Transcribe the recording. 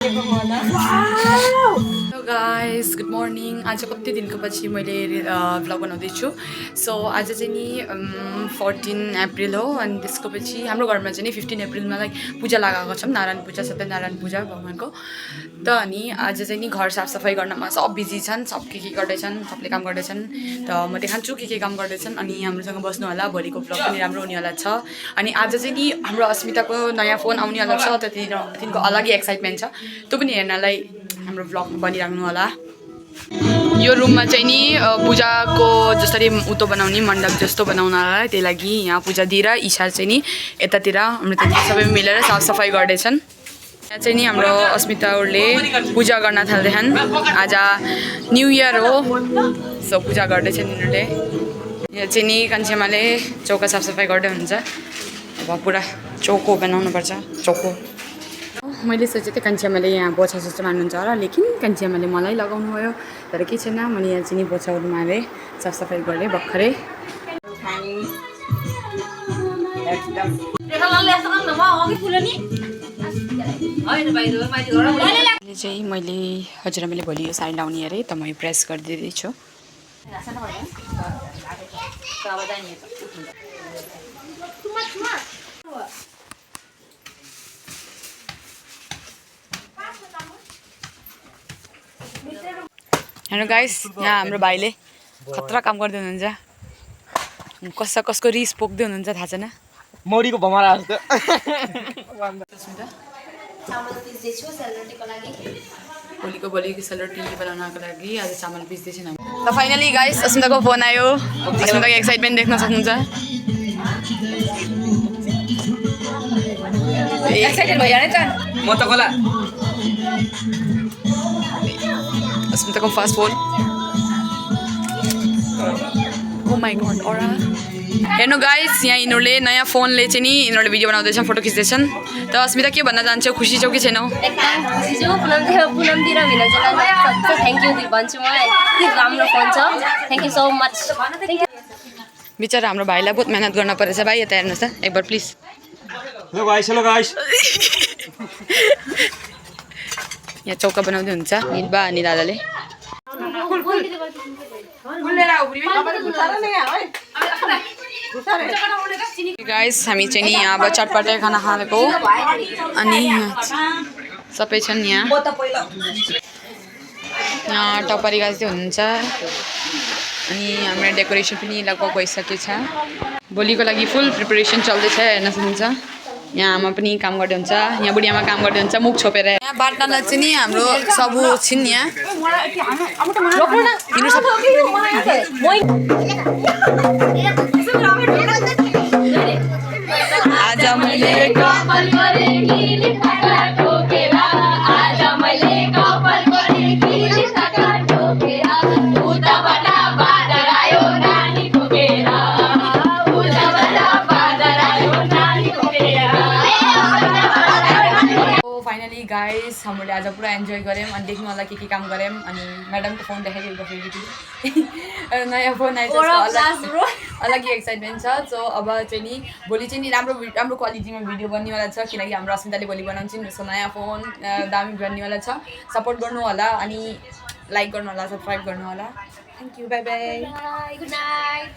Hello guys, good morning. आज कति दिनको पछि मैले भ्लग बनाउँदैछु। सो आज चाहिँ नि 14 अप्रिल हो अनि त्यसको पछि हाम्रो घरमा चाहिँ नि 15 अप्रिलमा लाइक पूजा लगाएको छौँ, नारायण पूजा, सत्यनारायण पूजा भगवान्को। त अनि आज चाहिँ नि घर साफसफाइ गर्नमा सब बिजी छन्, सब के गर्दैछन्, सबले काम गर्दैछन्। त म देखान्छु के काम गर्दैछन् अनि हाम्रोसँग बस्नु होला। भोलिको भ्लग पनि राम्रो हुनेवाला छ। अनि आज चाहिँ नि हाम्रो अस्मिताको नयाँ फोन आउनेवाला छ, त तिनको अलग्गै एक्साइटमेन्ट छ। त्यो पनि हेर्नलाई हाम्रो भ्लगमा बनिराख्नु होला। यो रुममा चाहिँ नि पूजाको जसरी उतो बनाउने मण्डप जस्तो बनाउनलाई त्यही लागि यहाँ पूजा दिएर ईशा चाहिँ नि यतातिर हाम्रो त्यति सबै मिलेर साफसफाइ गर्दैछन्। यहाँ चाहिँ नि हाम्रो अस्मिताहरूले पूजा गर्न थाल्दैछन्। आज न्यु इयर हो, सो पूजा गर्दैछन् यिनीहरूले। यहाँ चाहिँ नि कान्छेमाले चौका साफसफाइ गर्दै हुन्छ। अब पुरा चौको बनाउनुपर्छ, चौको। मैले सोचेँ थिएँ कान्छेमाले यहाँ बोछा सोचा मान्नुहुन्छ होला, लेकिन कान्छेमाले मलाई लगाउनु भयो। तर के छैन, मैले यहाँ चाहिँ नि बोछाहरू मारेँ, साफसफाइ गरेँ भर्खरै। चाहिँ मैले हजुरआमाले भोलि यो साडी लाउने अरे, त म यो प्रेस गरिदिँदैछु। हेर्नु गाइस, यहाँ हाम्रो भाइले खतरा काम गर्दै हुनुहुन्छ। कसको रिस पोख्दै हुनुहुन्छ थाहा छैन। मौरीको भमरा जस्तो। भोलिको सेलरोटी बनाउनको लागि आज चामल पिस्दैछौँ हामी। त फाइनली गाइस अस्मिताको फोन आयो। अस्मिताको एक्साइटमेन्ट देख्न सक्नुहुन्छ। एक्साइटेड भइहाल्यो त म त खोला अस्मिताको first phone. Oh my god aura हेर्नु गाइस, यहाँ यिनीहरूले नयाँ फोनले चाहिँ नि यिनीहरूले भिडियो बनाउँदैछन्, फोटो खिच्दैछन्। त अस्मिता के भन्न चाहन्छौ, खुसी छौ कि छैनौ? एकदम खुसी छु। पुनमदी र भिनाजुलाई थ्याङ्क यू भन्छु म। यति राम्रो फोन छ, थ्याङ्क यू सो मच। बिचरा हाम्रो भाइलाई बहुत मेहनत गर्न परेछ। भाइ यता हेर्नुहोस् त एकबार please. Hello guys, hello guys. यहाँ चौका बनाउँदै हुन्छ निलबा अनि दादाले। गाइस हामी चाहिँ नि अब चटपटे खाना खाएको अनि सबै छन् यहाँ। यहाँ टपरी गाँच्दै हुनुहुन्छ अनि हाम्रो डेकोरेसन पनि लगभग भइसकेको छ। भोलिको लागि फुल प्रिपरेसन चल्दैछ, हेर्न सक्नुहुन्छ। यहाँ आमा पनि काम गर्दै हुन्छ, यहाँ बुढीआमा काम गर्दै हुन्छ मुख छोपेर। यहाँ बाट्नलाई चाहिँ नि हाम्रो सबु छिन् यहाँ। आज मैले फाइनली गाइस हामीले आज पुरा इन्जोय गऱ्यौँ अनि देख्नु होला के काम गऱ्यौँ। अनि म्याडमको फोन देखाइदिएको फेरि नयाँ फोन आएछ, अलग्गै एक्साइटमेन्ट छ। सो अब चाहिँ नि भोलि चाहिँ नि राम्रो क्वालिटीमा भिडियो बन्नेवाला छ, किनकि हाम्रो अस्मिताले भोलि बनाउँछन् उसको नयाँ फोन दामी बन्नेवाला छ। सपोर्ट गर्नु होला अनि लाइक गर्नु होला, सब्सक्राइब गर्नु होला। Thank you, by by, good night.